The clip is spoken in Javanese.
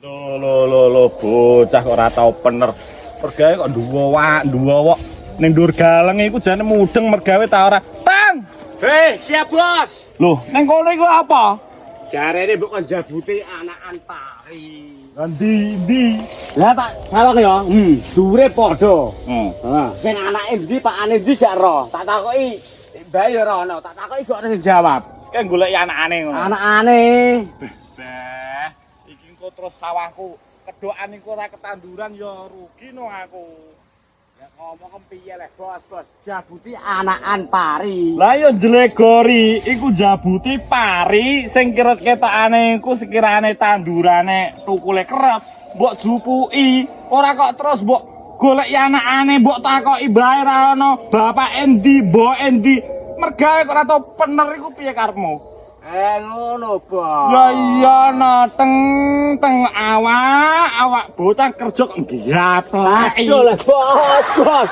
Lho lho lho lho, bocah kok ora tau pener. Mergawe kok nduwak nduwok ning dhuwur galeng iku jane mudeng mergawe ta ora. Tang. Hei, siap bos. Lho, ning kono iku apa? Jarene mbok kon jabuti anakan pari. Endi ndi? Lah tak sawang ya. Dhuwure padha. Heeh. Sing anake ndi, pakane ndi gak ero. Tak takoki bae ya ora ono. Tak takoki gak ono sing jawab. Kayak goleki anakane ngono. Anakane. Beh, iki engko terus sawahku kedokan iku ora ketanduran ya rugi no aku. Ya ngomong piye leh bos, bos. Jabuti anakan pari. Lah ya jlegori iku jabuti pari sing kira ketokane iku sekirane tandurane tukule kerep, mbok jupuki, ora kok terus mbok goleki anakane, mbok takoki bae ra ono bapak endi, mbok endi. Mergawe kok ora tau pener iku piye karepmu? Eh ngono, Bos. Ya iya no, teng teng awak awak bocah kerja kok nggaplaki. Aduh leh bos, bos.